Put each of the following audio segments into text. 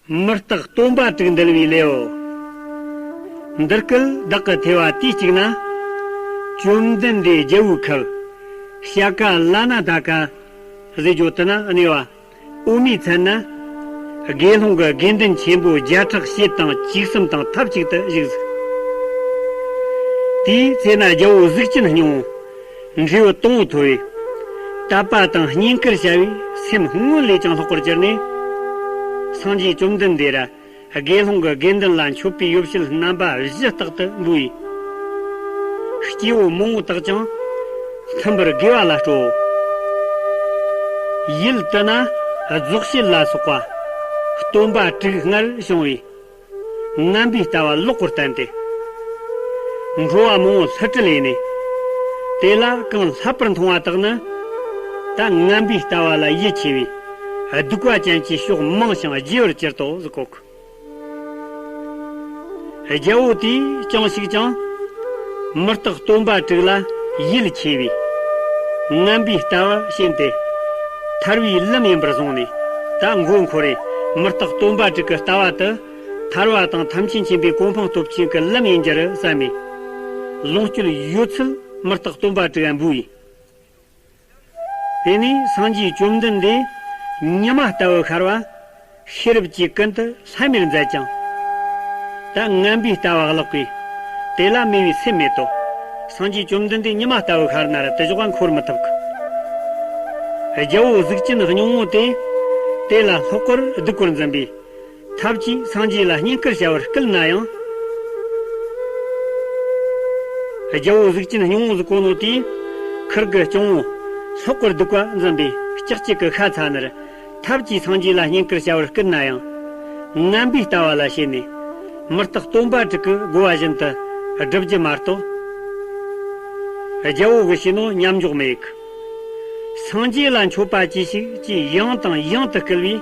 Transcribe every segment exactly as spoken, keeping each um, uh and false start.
མི་རྟག་སྟོན་པ་དྲུག་འདུལ་བའི་ལེའུ། འདིར་སྐུལ་བདག་གི་ཐོས་པ་དུས་གཅིག་ན། བཅོམ་ལྡན་འདས་རྒྱལ་བོའི་ཁབ་ཤཱ་ཀ་ལ་ན་ད་ཀ་ཟེར་རྒྱུ་དེ་ན་གནས་པ་འོ་མའི་ཚལ་ན། དགེ་སློང་གི་དགེ་འདུན་ཆེན་པོ་བརྒྱ་ཕྲག་ཕྱེད་དང་བཅུ་གསུམ་དང་ཐབས་ཅིག་ཏུ་བཞུགས་ཟིག། དེའི་ཚེ་ན་རྒྱལ་པོ་གཟུགས་ཅན་སྙིང་པོ། འབྲས་བུ་དང་པོ་ཐོབ་པས། དད་པ་དང་བསྙེན་བཀུར་བྱ་བའི་སེམས་སྔོན་ལས་ཀྱང་ལྷག་པར་གྱུར་ནས། སངས་རྒྱས་བཅོམ་ལྡན་འདས་ར་དགེ་སློང་གི་དགེ་འདུན་ལ་མཆོད་པའི་ཡོ་བྱད་རྣམ་པ་བཞི་རྟག་ཏུ་འབུལ་བས། སྐྱེ་བོ་མང་པོ་དག་ཀྱང་མཐུན་པར་དགེ་བ་ལ་སྤྲོ། ཡུལ་དེ་ན་རྫོགས་བྱེད་ལ་སོགས་པ་སྟོན་པ་དྲུག་སྔར་བྱུང་བས། ངན་པའི་ལྟ་བ་ལོག་པར་བསྟན་ཏེ། འགྲོ་བ་མང་པོ་སླུ་བྲིད་ལས་ནས། དེ་ལ་གང་བསླབ་པར་མཐོང་བ་དག་ནི། ད་ངན་པའི་ལྟ་བ་ལ་ཡིད་ཆེས་པས། གདུག་པ་ཅན་གྱི་ཕྱོགས་མང་ཞིང་རྒྱས་པར་གྱུར་ཏོ་ཟེར་གོ། རྒྱལ་པོ་དེས་ཅང་ཞིག་ཀྱང་། མི་རྟག་སྟོན་པ་དྲུག་ལ་ཡིད་ཆེས་པས། ངན་པའི་ལྟ་བ་ཞེན་ཏེ། ཐར་བའི་ལམ་ཡིན་པར་བཟུང་ནས། ད་མགོ་འཁོར་རེ། མི་རྟག་སྟོན་པ་དྲུག་གི་ལྟ་བ་དེ། ཐར་བ་དང་ཐམས་ཅད་མཁྱེན་པའི་གོ་འཕང་སྟོབས་ཆེན་གྱི་ལམ་ཡིན་རྒྱུར་བསམ་མས། ལོངས་སྤྱོད་ཡོད་ཚད་མི་རྟག་སྟོན་པ་དྲུག་ག་འབུལ་ཡིན། དེ་ནས་སངས་རྒྱས་བཅོམ་ལྡན་འདས་ཉི་མ་ལྟ་བུ་ཤར་བ། ཤེས་རབ་ཀྱིས་ཀུན་ཏུ་ལྷམ་མེར་མཛད་ཀྱང་། ད་ངན་པའི་ལྟ་བ་བརླག་པས། དེ་ལ་མོས་པའི་སེམས་མེད་དོ། སངས་རྒྱས་བཅོམ་ལྡན་འདས་ཉི་མ་ལྟ་བུ་ཤར་ན་ར་དེ་ཕྱོགས་ལ་འཁོར་མི་ཐུབ་གི། རྒྱལ་པོ་གཟུགས་ཅན་སྙིང་པོ་དེ། དེ་ལ་ལྷག་པར་སྡིག་པར་འཛིན་པས། ཐབས་ཀྱིས་སངས་རྒྱས་ལ་བསྙེན་བཀུར་བྱ་བར་བསྐུལ་ན་ཡང་། རྒྱལ་པོ་གཟུགས་ཅན་སྙིང་པོ་ཟེར་གོ་ནོ་དེས། ཁུར་གི་སྐྱོང་བོ། ལྷག་པར་སྡིག་པ་འཛིན་པས་ལྕགས་ཀྱུ་གི་ཤ་ཚ་ནར། ཐབས་ཀྱིས་སངས་རྒྱས་ལ་བསྙེན་བཀུར་བྱ་བར་བསྐུལ་ན་ཡང་། ངན་པའི་ལྟ་བ་ལ་ཞེན་ནས། མི་རྟག་སྟོན་པ་དྲུག་གི་བསྒོ་བ་བཞིན་དུ་བསྒྲུབ་རྒྱུ་མ་གཏོགས། རྒྱལ་པོ་གིས་བྱས་ནོ་མཉམ་འཇོག་མི་ཡེད་གི། སངས་རྒྱས་ལ་མཆོད་པ་གྱིས་ཤིག་ཅེས་ཡང་དང་ཡང་དུ་བསྐུལ་བས།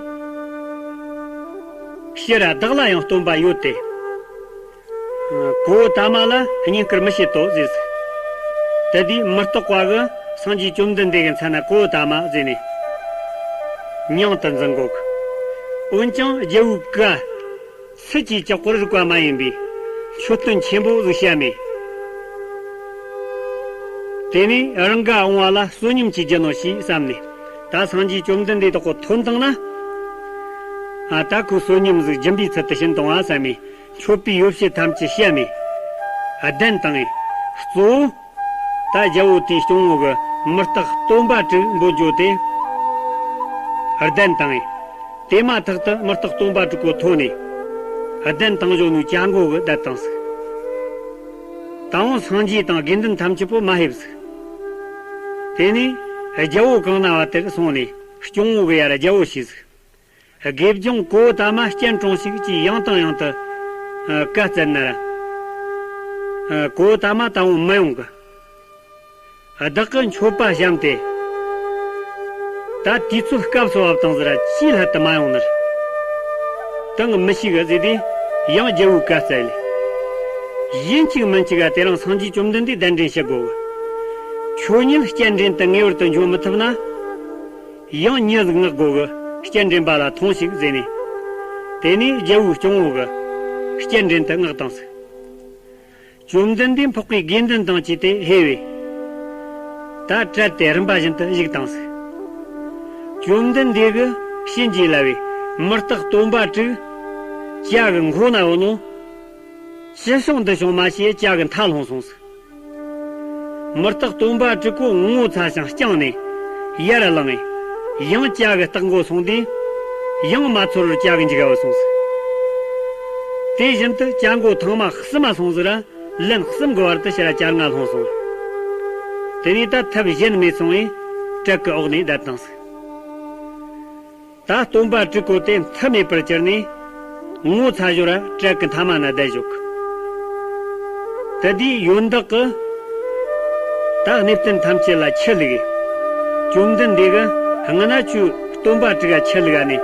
ཕྱིར་ར་བདག་ལ་ཡང་སྟོན་པ་ཡོད་དེ། གོའུ་ཏ་མ་ལ་བསྙེན་བཀུར་མི་བྱེད་དོ་ཟེར། དེ་དུས་མི་རྟག་པ་གིས་སངས་རྒྱས་བཅོམ་ལྡན་འདས་ཀྱི་མཚན་ན་གོའུ་ཏ་མ་ཟེར་ནས་མྱིང་དུ་འཛིན་གོ་གི། འོན་ཀྱང་རྒྱལ་པོའི་བཀའ། སུ་གྱིས་བཅག་པར་རིགས་པ་མ་ཡིན་པའི་མཆོད་རྟེན་ཆེན་པོ་ཟིག་བཤམས་མས། དེ་ནས་རང་ག་འོང་བ་ལ་བསོད་སྙོམས་ཀྱིས་བགྱིད་ནོ་ཞེས་བསམས་ནས། ད་སངས་རྒྱས་བཅོམ་ལྡན་འདས་དག་གོ་ཐོན་བཏང་ན། ཨ། ད་ཁོས་བསོད་སྙོམས་ཟིག་སྦྱིན་པའི་ཚུལ་དུ་བྱིན་གཏོང་བ་བསམས་མས། མཆོད་པའི་ཡོ་བྱད་ཐམས་ཅད་བཤམས་མས། གདན་བཏིང་ངས། གཙོ་བོ། ད་རྒྱལ་པོ་དེའི་སྐྱོང་བོ་གིས་མི་རྟག་སྟོན་པ་དྲུག་འབོད་རྒྱུ་དེ། གདན་བཏིང་ངས། དེ་མ་ཐག་ཏུ་མི་རྟག་སྟོན་པ་དྲུག་གོ་ཐོན་ནས། གདན་བཏིང་བཞག་ནོའི་ཅ་མགོ་གིས་བསྡད་བཏང་ཟིག། ད་འོང་སངས་རྒྱས་དང་དགེ་འདུན་ཐམས་ཅད་པོ་མ་ཕེབས་ཟིག། དེ་ནས་རྒྱལ་པོ་གང་ན་བ་དེར་སོང་ནས་སྐྱོང་བོ་གིས་ཡར་རྒྱལ་པོ་ཞུས་ཟིག། དགེ་སྦྱོང་གོའུ་ཏ་མ་སྤྱན་དྲངས་ཤིག་ཅེས་ཡང་དང་ཡང་དུ་བཀའ་སྩལ་ན་ར། གོའུ་ཏ་མ་ད་འོང་མི་ཡོང་གི། བདག་གིས་མཆོད་པ་བཤམས་ཏེ། ད་དུས་ཚོད་སྐབས་སུ་བབས་བཏང་ཟིག་ར་ཅིའི་སླད་དུ་མ་ཡོང་ནི་རེད། ད་ངས་མི་ཤེས་གི་ཟེར་ཏེ་ཡང་རྒྱལ་པོའི་བཀའ་སྩལ་ལེ། ཡིན་གཅིག་མིན་གཅིག་ག་དེ་རིང་སངས་རྒྱས་བཅོམ་ལྡན་འདས་གདན་འདྲེན་བྱེད་དགོས་གི། ཁྱོད་ཉིད་སྤྱན་འདྲེན་དུ་ངེས་པར་དུ་འབྱོན་མི་ཐུབ་ན། ཡང་མྱི་ཟིག་མངགས་དགོས་གི། སྤྱན་འདྲེན་པ་ལ་ཐོངས་ཤིག་ཟེར་ནས། དེ་ནས་རྒྱལ་པོའི་སྐྱོང་བོ་གིས་སྤྱན་འདྲེན་དུ་མངགས་བཏང་ཟིག། བཅོམ་ལྡན་འདས་འཕགས་པའི་དགེ་འདུན་དང་བཅས་ཏེ་ཕེབས་པས། ད་བྲལ་ཏེ་རིམ་པ་བཞིན་དུ་བཞུགས་བཏང་ཟིག། བཅོམ་ལྡན་འདས་ཀྱིས་བྱིན་གྱིས་བརླབས་པས་མི་རྟག་སྟོན་པ་དྲུག་ཇ་གི་མགོ་ན་ཡོད་ནོ། ཅི་བྱུང་འདི་བྱུང་མ་ཤེས་ཇ་གི་མཐའ་ལྷུང་སོང་ཟིག། མི་རྟག་སྟོན་པ་དྲུག་གོ་ངོ་ཚ་ཞིང་བསྐྱངས་ནས་ཡར་ལངས་ངས། ཡང་ཇ་གི་ལྟག་མགོ་སོང་དུས། ཡང་མ་ཚོར་བར་ཇ་གི་མཇུག་ག་བུད་སོང་ཟིག། དེ་བཞིན་དུ་ཇ་མགོ་ཐེངས་མ་གསུམ་མ་སོང་ཟིག་ར། ལན་གསུམ་གི་བར་དུ་ཕྱིར་ར་ཇ་ལྔ་ལྷུང་སོང་། དེ་ནས་ད་ཐབས་གཞན་མེད་སོང་བས་བྲག་གི་འོག་ནས་བསྡད་བཏང་ཟིག། ད་སྟོན་པ་དྲུག་གོ་དེ་མཐུ་མེད་པར་གྱུར་ནས་ངོ་ཚ་ཞོར་བྲག་གི་མཐའ་མ་ན་བསྡད་བཞག། དེ་དུས་ཡོན་བདག་གིས་ད་གནས་བརྟན་ཐམས་ཅད་ལ་ཆུ་བླུགས། བཅོམ་ལྡན་འདས་ཀྱིས་སྔ་ན་ཁྱོས་སྟོན་པ་དྲུག་ག་ཆུ་བླུགས་ནས་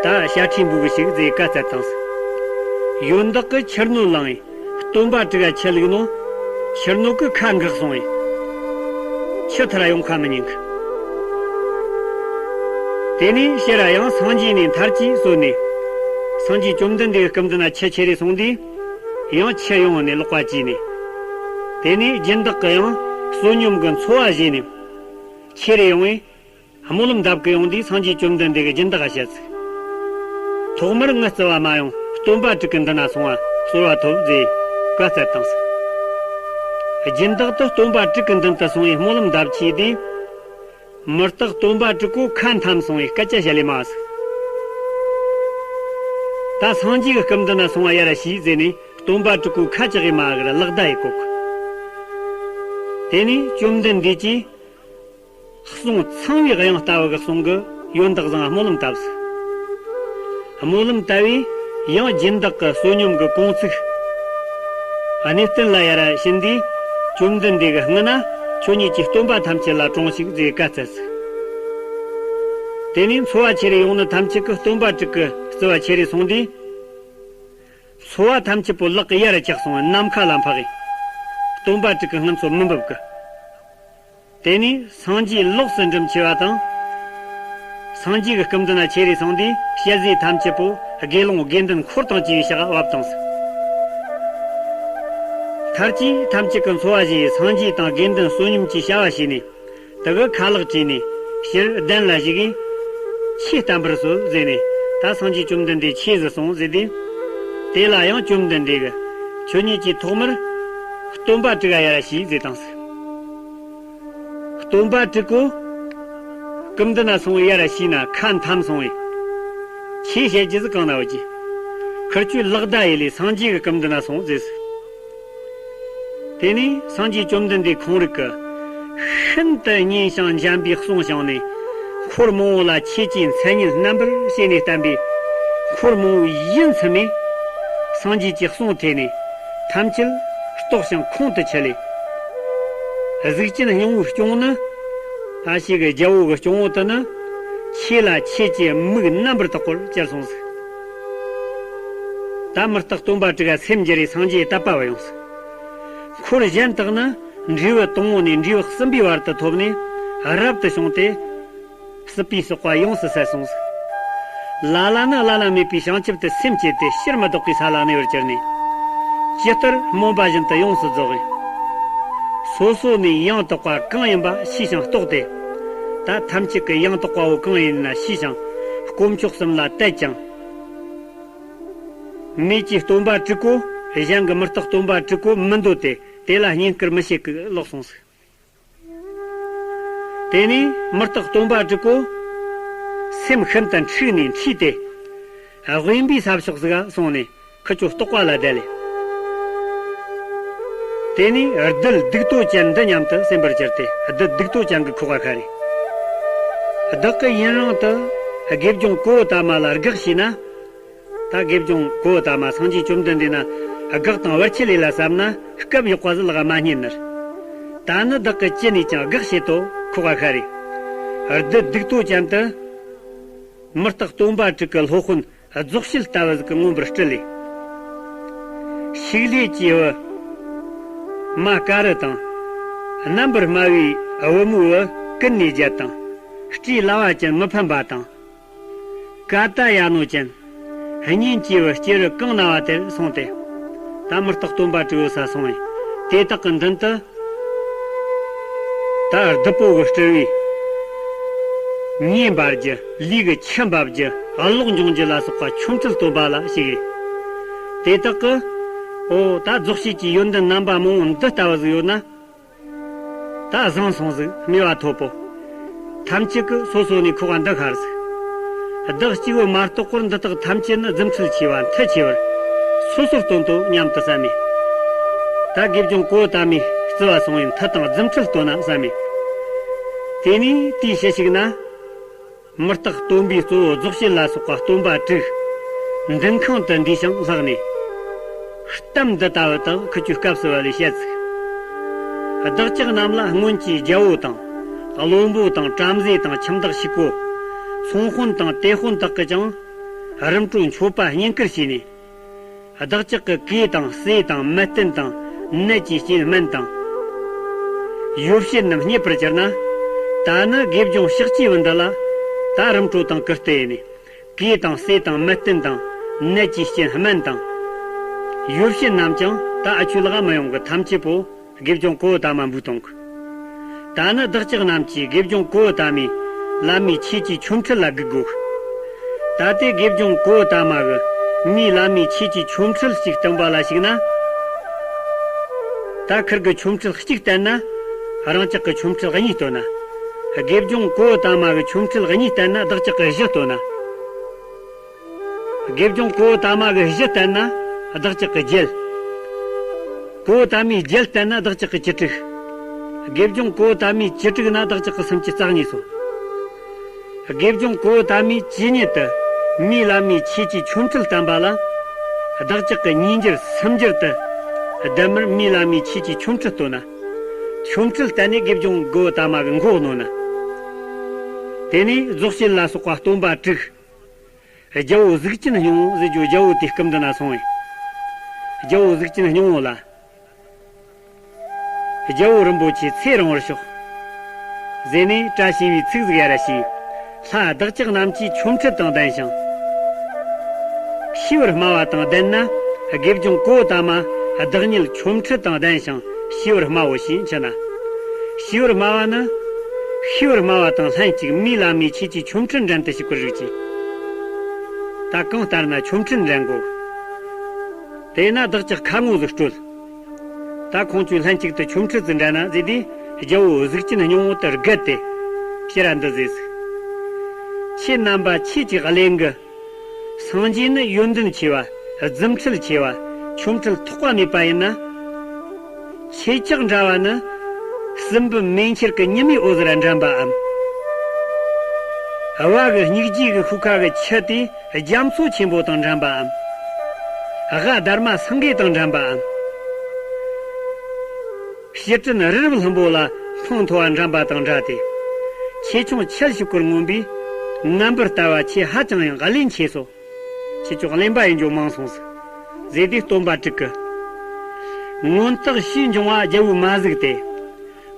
ད་ཞལ་ཁྲིས་འབུལ་གི་ཞོག་ཟེར་བཀའ་སྩལ་བཏང་ཟིག། ཡོན་བདག་གིས་ཆུ་སྣོད་བླངས། སྟོན་པ་དྲུག་ག་ཆུ་བླུགས་ནོ། ཆུ་སྣོད་ཀྱིས་ཁ་འགགས་སོང་བས། ཆུ་ཐར་ཡོང་ཁ་མི་ཉན་གི། དེ་ནས་ཕྱིར་ར་ཡང་སངས་རྒྱས་ནས་མཐར་གྱིས་གསོལ་ནས། སངས་རྒྱས་བཅོམ་ལྡན་འདས་ཀྱི་སྐུ་མདུན་ན་ཆུ་ཁྱེར་རེ་སོང་དུས། ཡང་ཆུ་ཡོང་ནས་ལག་པ་བཅིས་ནས། དེ་ནས་སྦྱིན་བདག་གིས་ཡང་བསོད་སྙོམས་ཀྱི་འཚོ་བ་བཞེས་ནས། ཁྱེར་རེ་ཡོང་བས། སྨོན་ལམ་འདེབས་ཀྱི་ཡོང་དུས་སངས་རྒྱས་བཅོམ་ལྡན་འདས་ཀྱིས་སྦྱིན་བདག་ལ་བཤད་ཟིག། ཐོག་མར་ངའི་བརྩེ་བ་མ་ཡོང་སྟོན་པ་དྲུག་གི་མདུན་ན་སོང་བ་གསོལ་བ་ཐོབ་ཟེར་བཀའ་སྩལ་བཏང་ཟིག། སྦྱིན་བདག་དེ་སྟོན་པ་དྲུག་གི་མདུན་དུ་སོང་བས་སྨོན་ལམ་འདེབས་ཆེས་དུས། མི་རྟག་སྟོན་པ་དྲུག་པོ་ཁ་འཐམ་སོང་བས་སྐད་ཆ་བཤད་ལེ་མ་ཟིག། ད་སངས་རྒྱས་ཀྱི་སྐུ་མདུན་ན་སོང་བ་ཡར་ཞུས་ཟེར་ནས་སྟོན་པ་དྲུག་པོ་ཁ་ཅིག་གིས་མ་གིར་ལག་བརྡ་ཡེ་གོ་གི། དེ་ནས་བཅོམ་ལྡན་འདས་ཀྱིས། གསུང་ཚངས་པའི་དབྱངས་ལྟ་བུ་གི་གསུང་གི་ཡོན་བདག་བཟང་སྨོན་ལམ་བཏབ་ཟིག། སྨོན་ལམ་བཏབ་པས་ཡང་སྦྱིན་བདག་གི་བསོད་སྙོམས་ཀྱི་གོང་ཚིགས། གནས་བརྟན་ལ་ཡར་བྱིན་དུས། བཅོམ་ལྡན་འདས་ཀྱི་སྔུན་ན་ཁྱོད་ཉིད་ཀྱིས་སྟོན་པ་ཐམས་ཅད་ལ་དྲངས་ཤིག་ཟེར་བཀའ་སྩལ་ཟིག། དེ་ནས་འཚོ་བ་ཁྱེར་རེ་ཡོང་ནི་ཐམས་ཅད་ཀྱིས་སྟོན་པ་དྲུག་གི་བརྩེ་བ་ཁྱེར་རེ་སོང་དུས། འཚོ་བ་ཐམས་ཅད་པོ་ལག་གི་ཡར་བཀྱགས་སོང་བས་ནམ་མཁའ་ལ་འཕགས་ཡིན། སྟོན་པ་དྲུག་གི་སྔུན་ཚོ་མི་འབབ་གི། དེ་ནས་སངས་རྒྱས་ལོགས་སུ་འགྲིམ་ཆེ་བ་དང་། སངས་རྒྱས་ཀྱི་སྐུ་མདུན་ན་ཁྱེར་རེ་སོང་དུས་ཞལ་ཟས་ཐམས་ཅད་པོ་དགེ་སློང་དགེ་འདུན་འཁོར་དང་བཅས་པའི་ཕྱག་བབས་བཏང་ཟིག། མཐར་གྱིས་ཐམས་ཅད་ཀྱི་འཚོ་བ་བཞེས་སངས་རྒྱས་དང་དགེ་འདུན་བསོད་སྙོམས་ཀྱི་བྱ་བ་བྱས་ནས། དེ་གི་ཁ་ལག་བཀྲུས་ནས་ཕྱིར་གདན་ལ་བཞུགས་ཡིན། ཆོས་བསྟན་པར་གསོལ་ཟེར་ནས་ད་སངས་རྒྱས་བཅོམ་ལྡན་འདས་ཆོས་ཟིན་སོང་ཟེར་དུས། དེ་ལ་ཡང་བཅོམ་ལྡན་འདས་ཀྱིས་ཁྱོད་ཉིད་ཀྱིས་ཐོག་མར་སྟོན་པ་དྲུག་ག་ཡར་ཞུས་ཟེར་བཏང་ཟིག། སྟོན་པ་དྲུག་པོ་སྐུ་མདུན་ན་སོང་བས་ཡར་ཞུས་ན་ཁ་འཐམ་སོང་བས། ཆོས་བཤད་རྒྱུ་ཟིག་གང་ན་ཡོད་ཀྱི། ཁིར་ཆོས་ལག་བརྡ་ཡེ་ལས་སངས་རྒྱས་ཀྱི་སྐུ་མདུན་ན་སོང་ཟེར་ཟིག། དེ་ནས་སངས་རྒྱས་བཅོམ་ལྡན་འདས་ཁོང་རང་གིས་ཤིན་ཏུ་སྙན་ཞིང་འཇམ་པའི་གསུང་བཤད་ནས། འཁོར་མང་པོ་ལ་ཆོས་ཀྱི་མཚན་ཉིད་རྣམ་པར་བཤད་ནས་བསྟན་པས། འཁོར་མང་པོ་ཡིད་ཚིམ་མས། སངས་རྒྱས་ཀྱི་གསུང་ཐོས་ནས་ཐམས་ཅད་རྟོགས་ཤིང་ཁོང་དུ་ཆུད་ལས། གཟུགས་ཅན་སྙིང་པོའི་སྐྱོང་ནི། ཨ་ཞེ་གི་རྒྱལ་པོ་གི་སྐྱོང་བོ་དེ་ནི། ཆོས་ལ་ཆོས་ཀྱི་མིག་རྣམ་པར་དག་པར་གྱུར་སོང་ཟིག། ད་མི་རྟག་སྟོན་པ་དྲུག་ག་སེམས་བསྒྱུར་རེ་སངས་རྒྱས་དད་པ་བ་ཡོང་ཟིག། འཁོར་གཞན་དག་ནི་འབྲས་བུ་དང་པོ་ནས་འབྲས་བུ་གསུམ་པའི་བར་དུ་ཐོབ་ནས་རབ་ཏུ་བྱུང་སྟེ། སྲིད་པའི་ཟག་པ་ཡོངས་སུ་ཟད་སོང་ཟིག། ལ་ལ་ནི་བླ་ན་མེད་པའི་བྱང་ཆུབ་ཏུ་སེམས་བསྐྱེད་དེ་ཕྱིར་མི་ལྡོག་པའི་ས་ལ་གནས་པར་གྱུར་ནས། ཇི་ལྟར་རྨོངས་པ་བཞིན་དུ་ཡོངས་སུ་རྫོགས་ཡིན། སོ་སོ་ནས་ཡང་དག་པ་གང་ཡིན་པ་ཤེས་ཤིང་རྟོགས་ཏེ། ད་ཐམས་ཅད་ཀྱི་ཡང་དག་པ་བོ་གང་ཡིན་ན་ཤེས་ཤིང་དཀོན་མཆོག་གསུམ་ལ་དད་ཅིང་། མེད་ཀྱི་སྟོན་པ་དྲུག་པོ་གཞན་གྱི་མི་རྟག་སྟོན་པ་དྲུག་པོ་མི་འདོད་དེ་དེ་ལ་བསྙེན་བཀུར་མི་བྱེད་ཀྱི་ལོག་སོང་ཟིག། དེ་ནས་མི་རྟག་སྟོན་པ་དྲུག་པོ་སེམས་ཤིན་ཏུ་འཁྲུགས་ནས་འཁྲུས་ཏེ། དབེན་པའི་ས་ཕྱོགས་ཟིག་ག་སོང་ནས་ཁུ་ཆོ་ལྟོགས་པ་ལ་བསྡད་ལེ། དེ་ནས་བདུད་སྡིག་ཏོ་ཅན་འདི་སྙམ་དུ་སེམས་པར་གྱུར་ཏེ་བདུད་སྡིག་ཏོ་ཅན་གྱི་ཁོག་པ་ཤར་རེ། བདག་གིས་ཡུན་རིང་དུ་དགེ་སྦྱོང་གཽ་ཏ་མ་ལ་དགག་བྱས་ན། ད་དགེ་སྦྱོང་གཽ་ཏ་མ་སངས་རྒྱས་བཅོམ་ལྡན་འདས་ན་དགག་དང་བར་ཆད་ལས་ལ་བསམ་ན་སྐབས་ཡག་པ་ཟིག་ལག་མ་རྙེད་ནི། ད་ནི་བདག་གིས་ཅི་ནས་ཀྱང་དགག་བྱེད་དོ་ཁོག་པ་ཤར་རེ། བདུད་སྡིག་ཏོ་ཅན་དུ་མི་རྟག་སྟོན་པ་དྲུག་གི་སློབ་དཔོན་རྫོགས་བྱེད་ལྟ་བུ་ཟིག་གིས་མངོན་པར་སྤྲུལ་ལེ། ཕྱུགས་ལྷས་ཀྱི་བུ་མ་དཀར་རི་དང་། རྣམ་པར་སྨྲ་བའི་བུ་མོའི་བུ་ཀུན་ནས་བརྒྱད་དང་། སྤྲེའུ་ལ་བ་ཅན་མི་ཕམ་པ་དང་། ཀ་ཏྱ་ཡ་ནོ་ཅན། གཉེན་གྱི་བུ་སྐྱེ་རུ་གང་ན་བ་དེར་སོང་སྟེ། ད་མི་རྟག་སྟོན་པ་དྲུག་ཡོད་ས་སོང་བས། དེ་དག་གི་མདུན་དུ། ད་བདུད་པོ་གི་སྤྲུལ་བས། མྱེ་འབར་རྒྱུ། ལུས་ཀྱི་ཆུ་འབབ་རྒྱུ། གློག་འབྱུང་རྒྱུ་ལ་སོགས་པ་ཆོ་འཕྲུལ་སྟོན་པ་ལ་ཞུགས་ཡོད། དེ་དག་གིས། འོ་ད་རྫོགས་བྱེད་ཀྱི་ཡོན་ཏན་རྣམ་པ་མང་པོ་འདི་ལྟ་བུ་ཟིག་ཡོད་ན། ད་བཟང་སོང་ཟིག་སྨེ་བ་ཐོབ་པོ། ཐམས་ཅད་ཀྱིས་སོ་སོ་ནས་ཁོག་པ་འདི་ཤར་ཟིག། བདག་གཅིག་པུ་མ་གཏོགས་པར་འདི་དག་ཐམས་ཅད་ནི་རྫུ་འཕྲུལ་ཆེ་བ་མཐུ་ཆེ་བར་སོ་སོར་སྟོན་ཏོ་སྙམ་དུ་བསམ་མས། ད་དགེ་སྦྱོང་གཽ་ཏ་མའི་བརྩེ་བ་སོང་བས་མཐུ་དང་རྫུ་འཕྲུལ་སྟོན་ན་བསམ་མས། དེ་ནས་དེའི་ཕྱི་ཞིག་ན། མི་རྟག་སྟོན་པའི་གཙོ་བོ་རྫོགས་བྱེད་ལ་སོགས་པ་སྟོན་པ་དྲུག། མདུན་ཁང་དུ་འདུས་ཤིང་ལྷགས་ནས། གཏམ་འདི་ལྟ་བུ་དག་ཁུ་ཆོའི་སྐབས་སུ་བབ་ལས་བཤད་ཟིག། བདག་ཅག་རྣམས་ལ་སྔོན་གྱི་རྒྱལ་པོ་དང་། བློན་པོ་དང་། བྲམ་ཟེ་དང་། ཁྱིམ་བདག་ཕྱུག་པོ། ཚོང་དཔོན་དང་། དེད་དཔོན་དག་གིས་ཀྱང་། རིམ་གྲོ་མཆོད་པ་བསྙེན་བཀུར་བྱས་ནས། བདག་ཅག་གི་གོས་དང་། ཟས་དང་། མལ་སྟན་དང་། ནད་ཀྱི་རྐྱེན་སྨན་དང་། ཡོ་བྱད་རྣམས་རྙེད་པར་གྱུར་ན། ད་ནི་དགེ་སྦྱོང་ཕྱག་བགྱིས་པ་འདི་ལ། ད་རིམ་གྲོ་དང་གུར་སྟོད་ཡིན་ནས། གོས་དང་ཟས་དང་མལ་སྟན་དང་ ནད་ཀྱི་རྐྱེན་སྨན་དང་། ཡོ་བྱད་རྣམས་ཀྱང་ད་ཨ་ཆུ་ལག་མི་ཡོང་གི། ཐམས་ཅད་པོ་དགེ་སྦྱོང་གོའུ་ཏ་མ་འབུལ་གཏོང་གི། ད་ནི་བདག་ཅག་རྣམས་ཀྱིས་དགེ་སྦྱོང་གོའུ་ཏ་མའི་བླ་མའི་ཆོས་ཀྱི་ཆོ་འཕྲུལ་ལ་སྒུག་དགོས། ད་ལྟའི་དགེ་སྦྱོང་གོའུ་ཏ་མ་གི་མིའི་བླ་མའི་ཆོས་ཀྱི་ཆོ་འཕྲུལ་གཅིག་བསྟན་པ་ལ་གཞིགས་ན། ད་ཁིར་གི་ཆོ་འཕྲུལ་གཅིག་བསྟན་ན། རང་ཅག་གི་ཆོ་འཕྲུལ་གཉིས་སྟོན་ན། དགེ་སྦྱོང་གོའུ་ཏ་མ་གི་ཆོ་འཕྲུལ་གཉིས་བསྟན་ན་བདག་ཅག་གི་བཞི་སྟོན་ན། དགེ་སྦྱོང་གོའུ་ཏ་མ་གི་བཞི་བསྟན་ན་བདག་ཅག་གི་བརྒྱད། གོའུ་ཏ་མའི་བརྒྱད་བསྟན་ན་བདག་ཅག་གི་བཅུ་དྲུག། དགེ་སྦྱོང་གོའུ་ཏ་མའི་བཅུ་དྲུག་ན་བདག་ཅག་གི་སུམ་ཅུ་རྩ་གཉིས་སོ། དགེ་སྦྱོང་གོའུ་ཏ་མའི་ཇི་སྙེད་དུ་མིའི་བླ་མའི་ཆོས་ཀྱི་ཆོ་འཕྲུལ་བསྟན་པ་ལ། བདག་ཅག་གི་ཉིས་འགྱུར་སུམ་འགྱུར་དུ་ལྡན་མར་མིའི་བླ་མའི་ཆོས་ཀྱི་ཆོ་འཕྲུལ་སྟོན་ན། ཆོ་འཕྲུལ་བསྟན་ནས་དགེ་སྦྱོང་གོའུ་ཏ་མ་གི་མགོ་གནོན་ན། དེ་ནས་རྫོགས་བྱེད་ལ་སོགས་པ་སྟོན་པ་དྲུག། རྒྱལ་པོ་གཟུགས་ཅན་སྙིང་པོ་ཟེར་རྒྱུ་རྒྱལ་པོ་དེའི་སྐུ་མདུན་ན་སོང་བས། རྒྱལ་པོ་གཟུགས་ཅན་སྙིང་པོ་ལ། རྒྱལ་པོ་རིན་པོ་ཆེ་ཚེ་རིང་བར་ཤོག། ཟེར་ནས་བཀྲ་ཤིས་པའི་ཚིག་ཟིག་ཡར་ཞུས། ལྷ་བདག་ཅག་རྣམས་ཀྱིས་ཆོ་འཕྲུལ་དང་ལྡན་ཞིང་། ཤེས་པར་སྨྲ་བ་དང་ལྡན་ན། དགེ་སྦྱོང་གོའུ་ཏ་མ་བདག་ཉིད་ཆོ་འཕྲུལ་དང་ལྡན་ཞིང་ཤེས་པར་སྨྲའོ་ཞེས་མཆི་ན། ཤེས་པར་སྨྲ་བ་ནི། ཤེས་པར་སྨྲ་བ་དང་ལྷན་ཅིག་མིའི་བླ་མའི་ཆོས་ཀྱི་ཆོ་འཕྲུལ་འགྲན་དུ་གཅིག་པར་རིགས་ཀྱི། ད་གང་ལྟར་ན་ཆོ་འཕྲུལ་འགྲན་དགོས། དེས་ན་བདག་ཅག་ཁ་ངོ་ཟིག་སྤྲོད། ད་ཁོང་ཚོས་ལྷན་ཅིག་ཏུ་ཆོ་འཕྲུལ་ཟིག་འགྲན་ན་ཟེར་དུས། རྒྱལ་པོ་གཟུགས་ཅན་སྙིང་པོ་དེ་བརྒལ་ཏེ། ཕྱིར་ར་འདི་ཟེར་ཟིག། ཁྱེད་རྣམ་པ་ཆོས་ཀྱི་གླིང་གི། སངས་རྒྱས་ནི་ཡོན་ཏན་ཆེ་བ། རྫུ་འཕྲུལ་ཆེ་བ། ཆོ་འཕྲུལ་ཐོགས་པ་མེད་པ་ཡིན་ན། ཁྱེད་ཅག་འདྲ་བ་ནི། སྲིན་བུ་མེ་ཁྱེར་གྱི་ཉི་མའི་འོད་ཟེར་འགྲན་པའམ། དབའ་གི་སྙིགས་རྗེ་གི་ཤུགས་ཁ་གི་ཆུ་དེ་རྒྱ་མཚོ་ཆེན་པོ་དང་འགྲན་པའམ། དབའ་དྷརྨ་སེང་གེ་དང་འགྲན་པའམ། ཕྱི་དྲིན་རི་རབ་ལྷུན་པོ་ལ་ལྷུང་མཐོ་བ་འགྲན་པ་དང་འདྲ་སྟེ། ཆེ་ཆུང་ཁྱད་ཞིབ་ཀུར་མངོན་པའི་རྣམ་པར་ལྟ་བ་ཆེས་ཧ་ཅང་ཡང་གླེན་ཆེ་སོ། ཁྱེད་ཚོ་གླེན་པ་ཡིན་རྒྱུ་མང་སོང་ཟིག། ཟེར་དུས་སྟོན་པ་དྲུག་གིས། མངོན་རྟོགས་ཕྱིའི་འབྱུང་བ་རྒྱལ་པོས་མ་གཟིགས་ཏེ།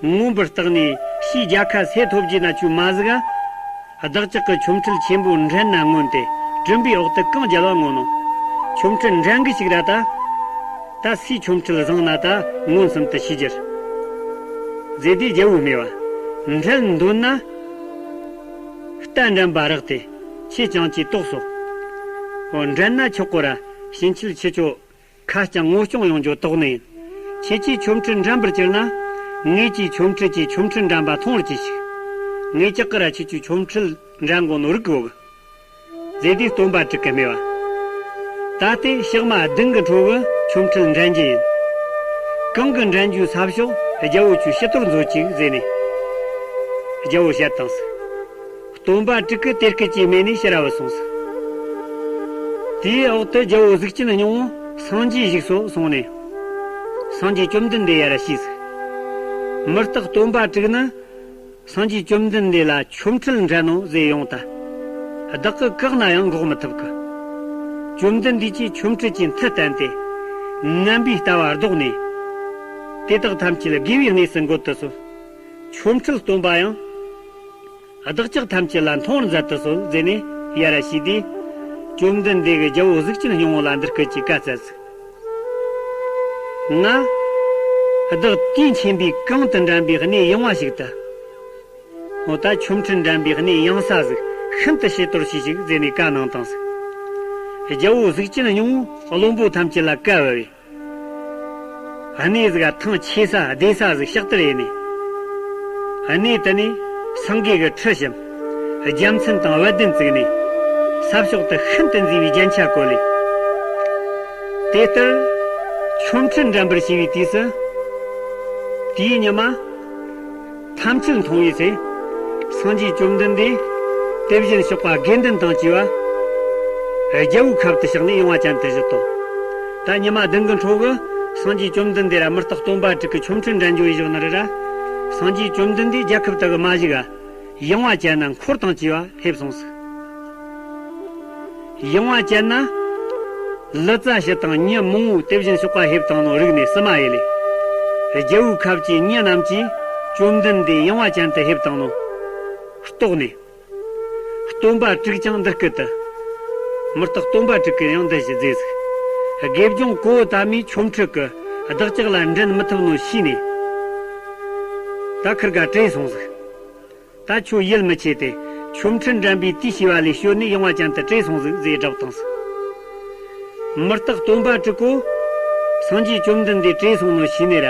མངོན་པར་བརྟགས་ནས་ཕྱིའི་རྒྱལ་ཁ་སེ་ཐོབ་རྒྱུ་ན་ཆུ་མ་གཟིགས་ཨ། བདག་ཅག་གི་ཆོ་འཕྲུལ་ཆེན་པོ་འགྲན་ན་མངོན་ཏེ་བྲིམ་པའི་འོག་ཏུ་གང་རྒྱལ་བ་མངོན་ནོ། ཆོ་འཕྲུལ་འགྲན་གི་ཞིག་ར་ད། ད་སུའི་ཆོ་འཕྲུལ་བཟང་ན་ད་མངོན་སུམ་དུ་ཤེས་རྒྱུར། ཟེར་དུས་རྒྱལ་པོས་སྨྲས་པ། འགྲན་འདོད་ན། རྟ་འགྲན་པ་རག་སྟེ། ཁྱེད་ཅག་གིས་དོགས་སོ། འོ་འགྲན་ན་ཆོག་གོ་ར། ཕྱིན་ཆད་ཁྱེད་ཚོ་ཁ་རྐྱང་ངོ་སྐྱོང་ཡོང་རྒྱུ་དོགས་ནི་ཡིན། ཁྱེད་ཀྱིས་ཆོ་འཕྲུལ་འགྲན་པར་གྱུར་ན། ངེད་ཀྱིས་ཆོ་འཕྲུལ་གྱིས་ཆོ་འཕྲུལ་འགྲན་པ་མཐོང་བར་གྱིས་ཤིག། ངེད་ཅག་གིས་ར་ཁྱེད་ཚོའི་ཆོ་འཕྲུལ་འགྲན་དགོས་ནོ་རིག་གོ་གི། ཟེར་དུས་སྟོན་པ་དྲུག་གིས་སྨྲས་པ། ད་ལྟའི་ཞག་མ་བདུན་གྱི་འཕྲོ་གི་ཆོ་འཕྲུལ་འགྲན་རྒྱུ་ཡིན། གང་གི་འགྲན་རྒྱུའི་ས་ཕྱོགས་རྒྱལ་པོ་ཁྱོད་ཕྱི་དོར་མཛོད་ཅིག་ཟེར་ནས། རྒྱལ་པོ་བཤད་བཏང་ཟིག། སྟོན་པ་དྲུག་གིས་དེ་སྐད་ཅེས་སྨྲས་ནས་ཕྱིར་ར་བུད་སོང་ཟིག། དེའི་འོག་ཏུ་རྒྱལ་པོ་གཟུགས་ཅན་སྙིང་པོ་སངས་རྒྱས་བཞུགས་སོ་གསུངས་ནས། སངས་རྒྱས་བཅོམ་ལྡན་འདས་ཡར་ཞུས་ཟིག། མི་རྟག་སྟོན་པ་དྲུག་ནི། སངས་རྒྱས་བཅོམ་ལྡན་འདས་ལ་ཆོ་འཕྲུལ་འགྲན་ནོ་ཟེར་ཡོང་ད། བདག་གིས་བཀག་ན་ཡང་འགོག་མི་ཐུབ་གི། བཅོམ་ལྡན་འདས་ཀྱིས་ཆོ་འཕྲུལ་གྱི་མཐུ་བསྟན་ཏེ། ངན་པའི་ལྟ་བ་བཟློག་ནས། དེ་དག་ཐམས་ཅད་དགེ་བའི་གནས་སུ་འགོད་དུ་གསོལ། ཆོ་འཕྲུལ་སྟོན་པ་ཡང་། བདག་ཅག་ཐམས་ཅད་ལ་མཐོང་བར་མཛད་དུ་གསོལ་ཟེར་ནས་ཡར་ཞུས་ཏེ། བཅོམ་ལྡན་འདས་ཀྱིས་རྒྱལ་པོ་གཟུགས་ཅན་སྙིང་པོ་ལ་འདི་སྐད་ཅེས་བཀའ་སྩལ་ཟིག། ང་། བདག་དུས་མཁྱེན་པས་གང་དུ་འགྲན་པའི་གནས་ཡངས་པ་ཞིག་ཏུ། འོ་ད་ཆོ་འཕྲུལ་འགྲན་པའི་གནས་ཡངས་ས་ཟིག་ཤིན་ཏུ་ཕྱི་དོར་ཞིག་ཞིག་ཟེར་ནས་བཀའ་གནང་བཏང་ཟིག། རྒྱལ་པོ་གཟུགས་ཅན་སྙིང་པོས་བློན་པོ་ཐམས་ཅད་ལ་བཀའ་ཕབ་པས། གནས་ཟིག་ག་ཐང་ཆད་ས་བདེ་ས་ཟིག་ཕྱག་བསྟར་ཡེ་ནས། གནས་དེ་ནས་སེང་གེ་གི་ཁྲི་བཤམས། རྒྱལ་མཚན་དང་བ་དན་བཙུགས་ནས། ས་ཕྱོགས་དེ་ཤིན་ཏུ་མཛེས་པའི་རྒྱན་ཆ་བཀོད་ལས། དེ་ལྟར་ཆོ་འཕྲུལ་འགྲན་པར་བྱེད་པའི་དུས་སུ། དེའི་ཉི་མ་ཐམས་ཅད་མཐོང་བའི་ཚེ། སངས་རྒྱས་བཅོམ་ལྡན་འདས་དེ་བཞིན་གཤེགས་པ་དགེ་འདུན་དང་བཅས་པ་རྒྱལ་པོའི་ཁབ་ཏུ་གཤེགས་ནས་ཡངས་པ་ཅན་དུ་བཞུད་དོ། ད་ཉི་མ་བདུན་གྱི་འཕྲོ་གི་སངས་རྒྱས་བཅོམ་ལྡན་འདས་ར་མི་རྟག་སྟོན་པ་དྲུག་གི་ཆོ་འཕྲུལ་འགྲན་རྒྱུ་ཡི་བཞག་ནི་རེད་ར། སངས་རྒྱས་བཅོམ་ལྡན་འདས་རྒྱལ་ཁབ་དག་གི་མ་བཞུགས་ཨ། ཡངས་པ་ཅན་ན་འཁོར་དང་བཅས་པ་ཕེབས་སོང་ཟིག། ཡངས་པ་ཅན་ན་ལི་ཙཱ་བྱི་དང་མྱི་མང་པོ་དེ་བཞིན་གཤེགས་པ་ཕེབས་བཏང་ནོ་རིག་ནས་བསུ་མ་ཡེ་ལས། རྒྱལ་པོའི་ཁབ་ཀྱི་མྱི་རྣམས་ཀྱིས་བཅོམ་ལྡན་འདས་ཡངས་པ་ཅན་དུ་ཕེབས་བཏང་ནོ་རྟོགས་ནས། སྟོན་པ་དྲུག་ཀྱང་འདི་སྐད་དུ། མི་རྟག་སྟོན་པ་དྲུག་གིས་ཡང་འདི་ཞེས་མཛད་ཟིག་དགེ་སྦྱོང་གོའུ་ཏ་མས་ཆོ་འཕྲུལ་གྱིས་བདག་ཅག་ལ་འགྲན་མི་ཐུབ་ནོ་ཤེས་ནས། ད་ཁིར་ག་བྲོས་སོང་ཟིག་ད་ཁྱོད་ཡིད་མི་ཆེས་ཏེ། ཆོ་འཕྲུལ་འགྲན་པའི་དུས་བྱས་པ་ལས་བྱོལ་ནས་ཡངས་པ་ཅན་དུ་བྲོས་སོང་ཟིག་ཟེར་བསྒྲགས་བཏང་ཟིག་མི་རྟག་སྟོན་པ་དྲུག་པོ། སངས་རྒྱས་བཅོམ་ལྡན་འདས་བྲོས་སོང་ནོ་ཤེས་ནས་ར།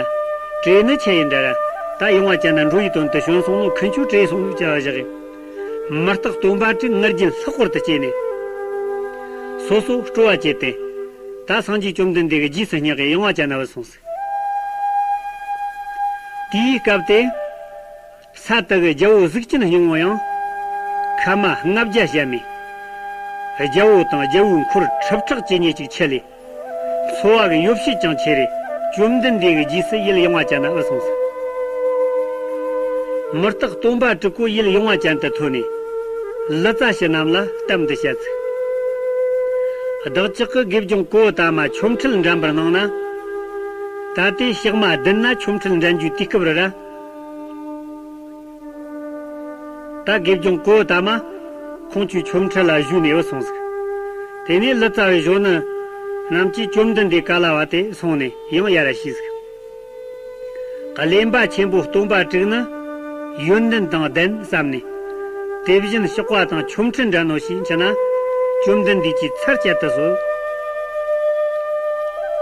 བྲོས་ནི་ཆི་ཡིན་འདྲ་ར། ད་ཡངས་པ་ཅན་ན་འགྲོ་བའི་དོན་དུ་བྱོན་སོང་ནོ། ཁི་ཆོ་བྲོས་སོང་ནོ་ཅི་བཞག་གི་མི་རྟག་སྟོན་པ་དྲུག་ང་རྒྱལ་ལྷག་པར་དུ་སྐྱེས་ནས། སོ་སོ་སྤྲོ་བ་བསྐྱེད་དེ། ད་སངས་རྒྱས་བཅོམ་ལྡན་འདས་ཀྱི་རྗེས་སུ་སྙེག་གི་ཡངས་པ་ཅན་ན་བུད་སོང་ཟིག་དེའི་སྐབས་དེ། ས་དག་གི་རྒྱལ་པོ་གཟུགས་ཅན་སྙིང་པོ་ཡང་། ཁ་མ་ལྔ་བརྒྱ་བཤམས་ནས། རྒྱལ་པོ་དང་རྒྱལ་པོའི་འཁོར་ཁྲི་ཕྲག་བཅུ་གཉིས་ཅིག་ཁྲིད་ལས། འཚོ་བ་གི་ཡོ་བྱད་ཀྱང་ཆེ་རེ། བཅོམ་ལྡན་འདས་ཀྱི་རྗེས་སུ་ཡུལ་ཡངས་པ་ཅན་ན་བུད་སོང་ཟིག་མི་རྟག་སྟོན་པ་དྲུག་པོ་ཡུལ་ཡངས་པ་ཅན་དུ་ཐོན་ནས། ལི་ཙ་བྱི་རྣམས་ལ་གཏམ་འདི་བཤད་ཟིག་བདག་ཅག་གི་དགེ་སྦྱོང་གོའུ་ཏ་མ་ཆོ་འཕྲུལ་འགྲན་པར་གནང་ན། ད་ལྟའི་ཞག་མ་བདུན་ན་ཆོ་འཕྲུལ་འགྲན་རྒྱུའི་དུས་སྐབས་རེད་ར། ད་དགེ་སྦྱོང་གོའུ་ཏ་མ། ཁོང་ཚོའི་ཆོ་འཕྲུལ་ལ་བཞུགས་ནས་བུད་སོང་ཟིག་དེ་ནས་ལི་ཙ་བའི་གཞོན་ནུ་རྣམས་ཀྱིས་བཅོམ་ལྡན་འདས་ག་ལ་བ་དེ་སོང་ནས་ཡང་ཡར་ཞུས་ཟིག་གླེན་པ་ཆེན་པོ་སྟོན་པ་དྲུག་ནི་ཡོན་ཏན་དང་ལྡན་བསམ་ནས། དེ་བཞིན་གཤེགས་པ་དང་ཆོ་འཕྲུལ་འགྲན་ནོ་ཞེས་མཆི་ན། བཅོམ་ལྡན་འདས་ཀྱིས་ཚར་བཅད་དུ་གསོལ།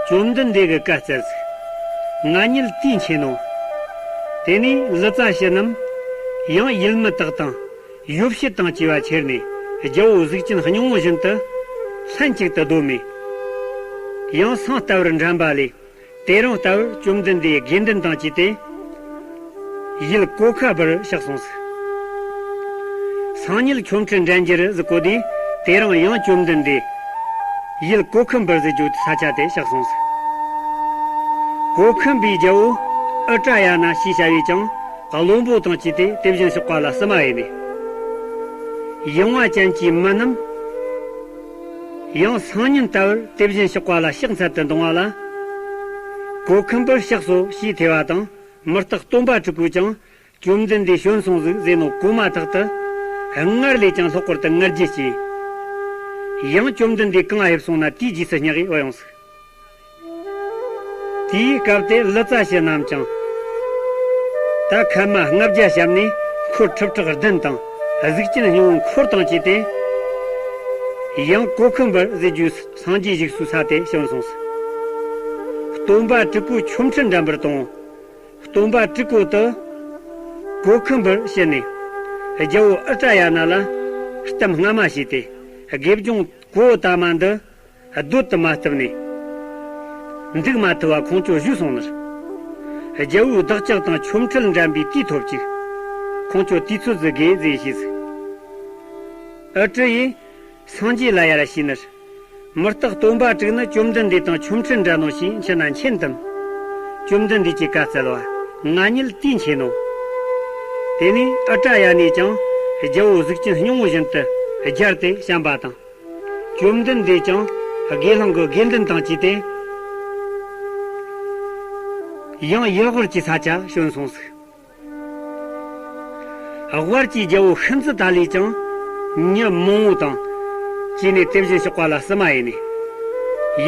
བཅོམ་ལྡན་འདས་ཀྱིས་བཀའ་སྩལ་ཟིག་ང་ཉིད་དུས་མཁྱེན་ནོ། དེ་ནས་ལི་ཙ་བྱི་རྣམས་ཡང་ཡུལ་མི་དག་དང་ཡོ་བྱད་དང་བཅས་པ་ཁྱེར་ནས། རྒྱལ་པོ་གཟུགས་ཅན་སྙིང་པོ་བཞིན་དུ་ལྷན་ཅིག་ཏུ་སྡོམ་མས། ཡང་སང་ལྟ་བུར་འགྲན་པ་ལས། དེ་རིང་ལྟ་བུར་བཅོམ་ལྡན་འདས་དགེ་འདུན་དང་བཅས་ཏེ། ཡུལ་ཀོ་ཁ་པུར་གཤེགས་སོང་ཟིག་སང་ཉིན་ཆོ་འཕྲུལ་འགྲན་རྒྱུ་རེད་ཟེར་གོ་དུས། དེ་རིང་ཡང་བཅོམ་ལྡན་འདས་ཡུལ་ཀོ་ཁུམ་པུར་ཟེར་རྒྱུ་ས་ཆ་དེ་གཤེགས་སོང་ཟིག་ཀོ་ཁུམ་པའི་རྒྱལ་པོ་ཨུ་ཏྲ་ཡ་ན་ཞེས་བྱ་བས་ཀྱང་བློན་པོ་དང་བཅས་ཏེ་དེ་བཞིན་གཤེགས་པ་ལ་བསུ་མ་ཡས་ནས། ཡངས་པ་ཅན་གྱི་མི་རྣམས་ཡང་སང་ཉིན་ལྟ་བུར་དེ་བཞིན་གཤེགས་པ་ལ་ཕྱག་འཚལ་དུ་འདོང་བ་ལ། ཀོ་ཁུམ་པུར་གཤེགས་སོ་ཞེས་ཐོས་པ་དང་། མི་རྟག་སྟོན་པ་དྲུག་པོས་ཀྱང་བཅོམ་ལྡན་འདས་བྱོན་སོང་ཟིག་ཟེར་ནོ་གོ་མ་ཐག་ཏུ། སྔར་ལས་ཀྱང་ལྷག་པར་དུ་ང་རྒྱལ་སྐྱེས། ཡང་བཅོམ་ལྡན་འདས་གང་ཕེབས་སོང་ན་དེའི་རྗེས་སུ་སྙེག་གི་བུད་ཡོང་ཟིག་དེའི་སྐབས་དེ་ལི་ཙ་བྱི་རྣམས་ཀྱང་། ད་ཁ་མ་ལྔ་བརྒྱ་བཤམས་ནས་འཁོར་ཁྲི་ཕྲག་བདུན་དང་གཟུགས་ཅན་སྙིང་པོ་འཁོར་དང་བཅས་ཏེ། ཡང་ཀོ་ཁུམ་པུར་ཟེར་རྒྱུའི་སངས་རྒྱས་བཞུགས་སའི་ས་དེ་བྱོན་སོང་ཟིག་སྟོན་པ་དྲུག་པོ་ཆོ་འཕྲུལ་འགྲན་པར་དང་། སྟོན་པ་དྲུག་པོ་དེ་ཀོ་ཁུམ་པུར་ཕྱིན་ནས་རྒྱལ་པོ་ཨུ་ཏྲ་ཡ་ན་ལ་གཏམ་སྔ་མ་བྱས་ཏེ། དགེ་སྦྱོང་གོའུ་ཏ་མ་འདི་སྡོད་དུ་མ་བཏུབ་ནས། འདུག་མ་ཐུབ་པ་ཁོང་ཚོ་བཞུགས་སོང་ནས། རྒྱལ་པོས་བདག་ཅག་དང་ཆོ་འཕྲུལ་འགྲན་པའི་དུས་ཐོབ་ཅིག་ཁོང་ཚོ་དུས་ཚོད་ཟིག་དགོས་ཟེར་ཞུས་ཟིག་ཨུ་ཏྲ་ཡིས་སངས་རྒྱས་ལ་ཡར་ཞུས་ནས། མི་རྟག་སྟོན་པ་དྲུག་ནི་བཅོམ་ལྡན་འདས་དང་ཆོ་འཕྲུལ་འགྲན་ནོ་ཞེས་མཆི་ན་མཁྱེན་ཏམ། བཅོམ་ལྡན་འདས་ཀྱིས་བཀའ་སྩལ་བ། ང་ཉིད་དེ་མཁྱེན་ནོ། དེ་ནས་ཨུ་ཏྲ་ཡ་ནས་ཀྱང་རྒྱལ་པོ་གཟུགས་ཅན་སྙིང་པོ་བཞིན་དུ་སྦྱར་ཏེ་བཤམས་པ་དང་། བཅོམ་ལྡན་འདས་ཀྱང་དགེ་སློང་གི་དགེ་འདུན་དང་བཅས་ཏེ། ཡང་ཡུལ་དབུས་ཀྱི་ས་ཆ་བྱོན་སོང་ཟིག་དབར་གྱི་རྒྱལ་པོ་ཤིན་ཙི་ཏཱ་ལས་ཀྱང་མྱི་མང་པོ་དང་བཅས་ནས་དེ་བཞིན་གཤེགས་པ་ལ་བསུ་མ་ཡས་ནས།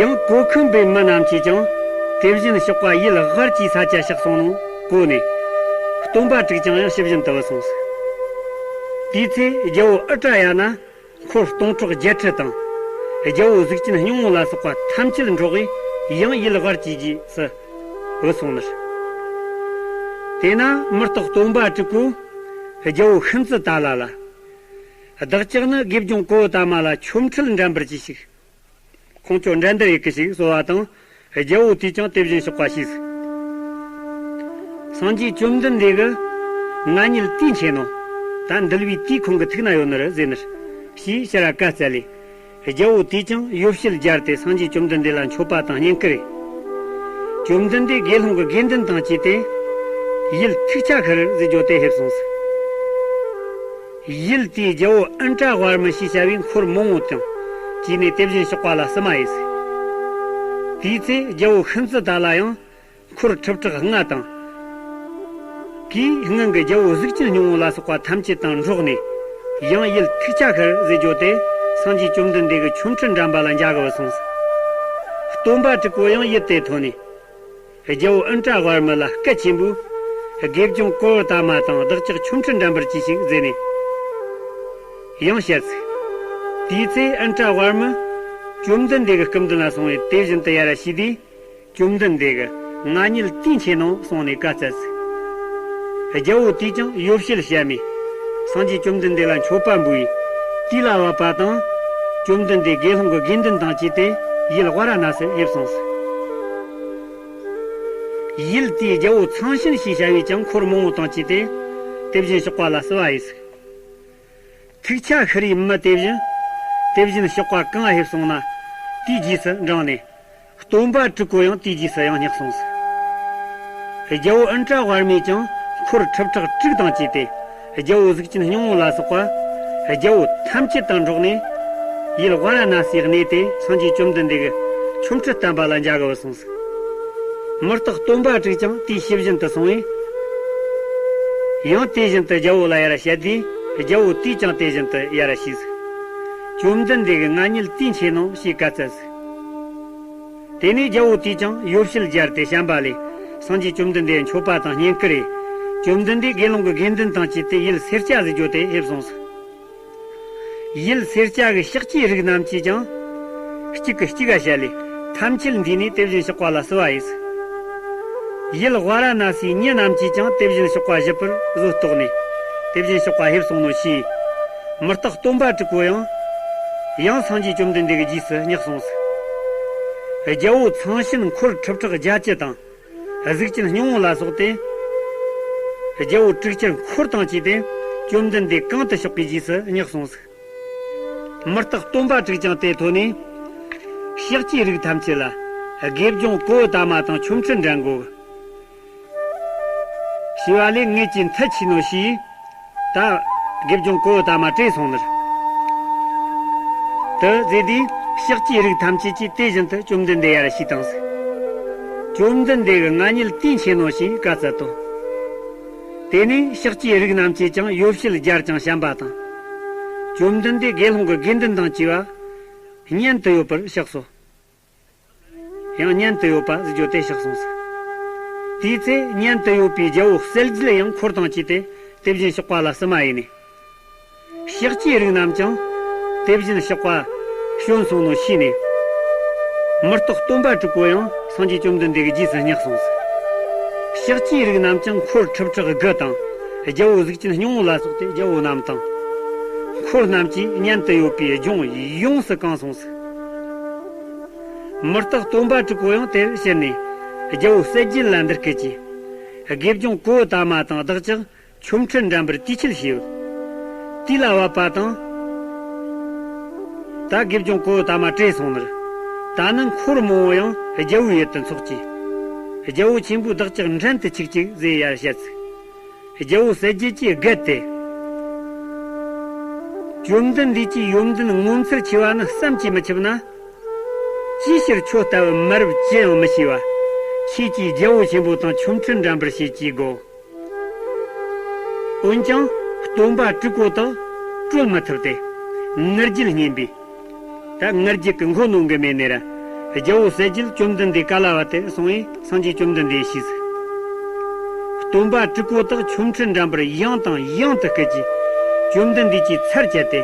ཡང་ཀོ་ཁུམ་པའི་མི་རྣམས་ཀྱིས་ཀྱང་དེ་བཞིན་གཤེགས་པ་ཡུལ་དབར་གྱི་ས་ཆ་གཤེགས་སོང་ནོ་གོ་ནས། སྟོན་པ་དྲུག་ཀྱང་ཡང་ཕྱི་བཞིན་དུ་བུད་སོང་ཟིག་དེའི་ཚེ་རྒྱལ་པོ་ཨུ་ཏྲ་ཡ་ན་འཁོར་སྟོང་ཕྲག་བརྒྱད་ཁྲི་དང་། རྒྱལ་པོ་གཟུགས་ཅན་སྙིང་པོ་ལ་སོགས་པ་ཐམས་ཅད་འགྲོགས་པས་ཡང་ཡུལ་དབར་གྱི་རྗེས་སུ་བུད་སོང་ནས། དེས་ན་མི་རྟག་སྟོན་པ་དྲུག་པོས་རྒྱལ་པོ་ཤིན་ཙི་ཏཱ་ལ་ལ། བདག་ཅག་ནི་དགེ་སྦྱོང་གོའུ་ཏ་མ་ལ་ཆོ་འཕྲུལ་འགྲན་པར་གྱིས་ཤིག་ཁོང་ཚོ་འགྲན་བསྡུར་ཡེད་གི་ཞིག་གསོལ་བ་དང་། རྒྱལ་པོ་དེས་ཀྱང་དེ་བཞིན་གཤེགས་པ་ཞུས། སངས་རྒྱས་བཅོམ་ལྡན་འདས་ཀྱིས་ང་ཉིད་དེ་མཁྱེན་ནོ། ད་འདུལ་བའི་དུས་ཁོང་གི་ཐུགས་ན་ཡོད་ནི་རེད་ཟེར་ནས། ཞེས་ཕྱིར་བཀའ་སྩལ་ལས། རྒྱལ་པོ་དེས་ཀྱང་ཡོ་བྱད་སྦྱར་ཏེ་སངས་རྒྱས་བཅོམ་ལྡན་འདས་ལ་མཆོད་པ་དང་བསྙེན་བཀུར་རེ། བཅོམ་ལྡན་འདས་དགེ་སློང་གི་དགེ་འདུན་དང་བཅས་ཏེ། ཡུལ་ཐུགས་ཆ་ཁར་ཟེར་རྒྱུ་དེ་ཕེབས་སོང་ཟིག་ཡུལ་དེའི་རྒྱལ་པོ་ཨིན་ཏྲ་ཝར་མ་ཞེས་བྱ་བའི་འཁོར་མང་པོ་དང་བཅས་ནས་དེ་བཞིན་གཤེགས་པ་ལ་བསུ་མ་ཡས་ཟིག་དེའི་ཚེ་རྒྱལ་པོ་ཤིན་ཙི་ཏཱ་ལ་ཡང་འཁོར་ཁྲི་ཕྲག་ལྔ་དང་། གིས་སྔོན་གྱི་རྒྱལ་པོ་གཟུགས་ཅན་སྙིང་པོ་ལ་སོགས་པ་ཐམས་ཅད་དང་འགྲོགས་ནས། ཡང་ཡུལ་ཐུགས་ཆ་ཁར་ཟེར་རྒྱུ་དེ་ སངས་རྒྱས་བཅོམ་ལྡན་འདས་ཀྱི་ཆོ་འཕྲུལ་འགྲན་པ་ལ་འཇའ་གི་བུད་སོང་ཟིག། སྟོན་པ་དྲུག་པོ་ཡང་ཡུལ་དེ་ཐོན་ནས། རྒྱལ་པོ་ཨིནྡྲ་ཝརྨ་ལ་སྐད་ཆེན་པོས། དགེ་སྦྱོང་ཀོ་ཝ་ཏ་མ་དང་བདག་ཅག་ཆོ་འཕྲུལ་འགྲན་པར་གྱིས་ཤིག་ཟེར་ནས་ཡང་བཤད་ཟིག། དེའི་ཚེ་ཨིནྡྲ་ཝརྨ་བཅོམ་ལྡན་འདས་ཀྱི་སྐུ་མདུན་ལ་སོང་བས་དེ་བཞིན་དུ་ཡར་ཞུས་དུས། བཅོམ་ལྡན་འདས་ཀྱིས་ང་ཉིད་དུས་མཁྱེན་ནོ་གསུངས་ནས་བཀའ་སྩལ་ཟིག། རྒྱལ་པོ་དེས་ཀྱང་ཡོ་བྱད་བཤམས་ནས། སངས་རྒྱས་བཅོམ་ལྡན་འདས་ལ་མཆོད་པ་འབུལ་བས། དུས་ལ་བབ་པ་དང་། བཅོམ་ལྡན་འདས་དགེ་སློང་གི་དགེ་འདུན་དང་བཅས་ཏེ་ཡུལ་ཝཱ་ར་ཎ་སིར་ཕེབས་སོང་ཟིག། ཡུལ་དེའི་རྒྱལ་པོ་ཚངས་ཞིན་ཞེས་བྱ་བས་ཀྱང་འཁོར་མང་པོ་དང་བཅས་ཏེ། དེ་བཞིན་གཤེགས་པ་ལ་བསུ་བ་ཡིན་ཟིག། ཐུགས་ཆ་ཤི་རིའི་མི་དེ་བཞིན། དེ་བཞིན་གཤེགས་པ་གང་ཕེབས་སོང་ན། དེའི་རྗེས་སུ་འབྲངས་ནས། སྟོན་པ་དྲུག་པོ་ཡང་དེའི་རྗེས་སུ་ཡང་བསྙེགས་སོང་ཟིག། རྒྱལ་པོ་ཨིནྡྲ་ཝརྨས་ཀྱང་འཁོར་ཁྲི་ཕྲག་དྲུག་དང་བཅས་ཏེ། རྒྱལ་པོ་གཟུགས་ཅན་སྙིང་པོ་ལ་སོགས་པ། རྒྱལ་པོ་ཐམས་ཅད་དང་འགྲོགས་ནས། ཡུལ་ཝཱ་ར་ཎ་སིའི་གནས་དེ་སངས་རྒྱས་བཅོམ་ལྡན་འདས་ཀྱི་ཆོ་འཕྲུལ་བསྟན་པ་ལ་འཇའ་གི་བུད་སོང་ཟིག། མི་རྟག་སྟོན་པ་དྲུག་ཀྱང་དེའི་ཕྱི་བཞིན་དུ་སོང་བས། ཡང་དེ་བཞིན་དུ་རྒྱལ་པོ་ལ་ཡར་བཤད་དུས། རྒྱལ་པོ་དེས་ཀྱང་དེ་བཞིན་དུ་ཡར་ཞུས་ཟིག། བཅོམ་ལྡན་འདས་ཀྱིས་ང་ཉིད་དུས་མཁྱེན་ནོ་ཞེས་བཀའ་སྩལ་ཟིག། དེ་ནས་རྒྱལ་པོ་དེས་ཀྱང་ཡོ་བྱད་སྦྱར་ཏེ་བཤམས་པ་ལས། སངས་རྒྱས་བཅོམ་ལྡན་འདས་མཆོད་པ་དང་བསྙེན་བཀུར་རེ། བཅོམ་ལྡན་འདས་དགེ་སློང་གི་དགེ་འདུན་དང་བཅས་ཏེ་ཡུལ་སེར་སྐྱ་ཟེར་རྒྱུ་དེར་ཕེབས་སོང་ཟིག། ཡུལ་སེར་སྐྱ་གི་ཤཱཀྱའི་རིགས་རྣམས་ཀྱིས་ཀྱང་། གཅིག་གིས་གཅིག་ག་བཤད་ལས་ཐམས་ཅད་འདུས་ནས་དེ་བཞིན་གཤེགས་པ་ལ་བསུ་བ་ཡིན་ཟིག། ཡུལ་ཝཱ་ར་ཎ་སིའི་མྱི་རྣམས་ཀྱིས་ཀྱང་དེ་བཞིན་གཤེགས་པ་བཞུགས་པར་གཟོད་རྟོགས་ནས། དེ་བཞིན་གཤེགས་པ་ཕེབས་སོང་ནོ་ཞེས། མི་རྟག་སྟོན་པ་དྲུག་པོ་ཡང་། ཡང་སངས་རྒྱས་བཅོམ་ལྡན་འདས་ཀྱི་རྗེས་སུ་བསྙེགས་སོང་ཟིག། རྒྱལ་པོ་ཚངས་ཞིན་འཁོར་ཁྲི་ཕྲག་བརྒྱད་ཅུ་དང་། གཟུགས་ཅན་སྙིང་པོ་ལ་སོགས་ཏེ། རྒྱལ་པོ་དྲུག་ཅུ་འཁོར་དང་བཅས་ཏེ། བཅོམ་ལྡན་འདས་གང་དུ་གཤེགས་པའི་རྗེས་སུ་བསྙེགས་སོང་ཟིག། མི་རྟག་སྟོན་པ་དྲུག་ཀྱང་དེར་ཐོན་ནས། ཤཱཀྱའི་རིགས་ཐམས་ཅད་ལ། དགེ་སྦྱོང་ཀོ་ཝ་ཏ་མ་དང་ཆོ་འཕྲུལ་འགྲན་དགོས། ཞེས་པ་ལས་ངེད་ཀྱི་མཐུ་ཆེ་ནོ་ཞེས། ད་དགེ་སྦྱོང་ཀོ་ཝ་ཏ་མ་བྲོས་སོང་ནི་རེད། དེ་ཟེར་དུས་ཤཱཀྱའི་རིགས་ཐམས་ཅད་ཀྱིས་དེ་བཞིན་དུ་བཅོམ་ལྡན་འདས་ཡར་ཞུས་དང་ཟིག། བཅོམ་ལྡན་འདས་ཀྱིས་ང་ཉིད་དུས་མཁྱེན་ནོ་ཞེས་བཀའ་སྩལ་ཏོ། དེ་ནས་ཤཱཀྱའི་རིགས་རྣམས་ཀྱིས་ཀྱང་ཡོ་བྱད་སྦྱར་ཀྱང་བཤམས་པ་དང་། བཅོམ་ལྡན་འདས་དགེ་སློང་གི་དགེ་འདུན་དང་བཅས་པ། མཉན་དུ་ཡོད་པར་གཤེགས་སོ། ཡང་མཉན་དུ་ཡོད་པ་ཟེར་རྒྱུ་དེར་གཤེགས་སོང་ཟིག། དེའི་ཚེ་མཉན་དུ་ཡོད་པའི་རྒྱལ་པོ་གསལ་རྒྱལ་ཡང་འཁོར་དང་བཅས་ཏེ་དེ་བཞིན་གཤེགས་པ་ལ་བསུ་མ་ཡིན་ནས། ཤཱཀྱའི་རིགས་རྣམས་ཀྱང་དེ་བཞིན་གཤེགས་པ་བྱོན་སོང་ནོ་ཤེས་ནས། མི་རྟག་སྟོན་པ་དྲུག་པོ་ཡང་སངས་རྒྱས་བཅོམ་ལྡན་འདས་ཀྱི་རྗེས་སུ་བསྙེགས་སོང་ཟིག། ཤཱཀྱའི་རིགས་རྣམས་ཀྱང་འཁོར་ཁྲི་ཕྲག་དགུ་དང་། རྒྱལ་པོ་གཟུགས་ཅན་སྙིང་པོ་ལ་སོགས་ཏེ་རྒྱལ་པོ་རྣམས་དང་། འཁོར་རྣམས་ཀྱིས་མཉན་དུ་ཡོད་པའི་ལྗོངས་ཡོངས་སུ་གང་སོང་ཟིག། མི་རྟག་སྟོན་པ་དྲུག་པོ་ཡང་དེར་ཕྱིན་ནས། རྒྱལ་པོ་གསལ་རྒྱལ་ལ་འདི་སྐད་ཅེས། དགེ་སྦྱོང་ཀོ་ཝ་ཏ་མ་དང་བདག་ཅག་ཆོ་འཕྲུལ་འགྲན་པར་དུས་ཆད་བྱས་ཡོད། དུས་ལ་བབ་པ་དང་། ད་དགེ་སྦྱོང་ཀོ་ཝ་ཏ་མ་བྲོས་སོང་ནི་རེད། ད་ནི་འཁོར་མང་པོ་ཡང་རྒྱལ་པོའི་ཡུལ་དུ་འཚོགས་ཀྱིས། རྒྱལ་པོ་ཆེན་པོས་བདག་ཅག་འགྲན་དུ་འཇུག་ཅིག་ཟེར་ཡར་བཤད་ཟིག། རྒྱལ་པོ་གསལ་རྒྱལ་གྱིས་བརྒལ་ཏེ། བཅོམ་ལྡན་འདས་ཀྱིས་ཡོན་ཏན་ངོ་མཚར་ཆེ་བ་ནི་བསམ་གྱིས་མི་ཁྱབ་ན། ཅིའི་ཕྱིར་ཁྱོད་ལྟ་བུ་མ་རབས་ཅི་ཡང་མི་ཤེས་པ། ཁྱེད་ཀྱིས་རྒྱལ་པོ་ཆེན་པོ་དང་ཆོ་འཕྲུལ་འགྲན་པར་བྱེད་ཅེས་བསྒོ། འོན་ཀྱང་སྟོན་པ་དྲུག་པོ་དག་བཀྲོལ་མི་ཐུབ་སྟེ། ང་རྒྱལ་སྙེམས་པས། ད་ང་རྒྱལ་གྱིས་མགོ་གནོན་གྱི་མེད་ནི་ར། རྒྱལ་པོ་གསལ་རྒྱལ་བཅོམ་ལྡན་འདས་ག་ལ་བ་དེར་སོང་བས་སངས་རྒྱས་བཅོམ་ལྡན་འདས་ཞུས་ཟིག། སྟོན་པ་དྲུག་པོ་དག་ཆོ་འཕྲུལ་འགྲན་པར་ཡང་དང་ཡང་དུ་བསྐུལ་གྱིས། བཅོམ་ལྡན་འདས་ཀྱིས་ཚར་བཅད་དེ།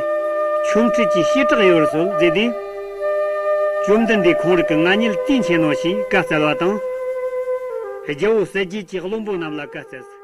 ཆོ་འཕྲུལ་གྱི་བྱེ་བྲག་ཡོད་པར་གསོལ་ཟེར་ཏེ། བཅོམ་ལྡན་འདས་ཁོང་རང་གིས་ང་ཉིད་དུས་མཁྱེན་ནོ་ཞེས་བཀའ་སྩལ་བ་དང་། རྒྱལ་པོ་གསལ་རྒྱལ་གྱིས་བློན་པོ་རྣམས་ལ་བཀའ་སྩལ་ཟིག།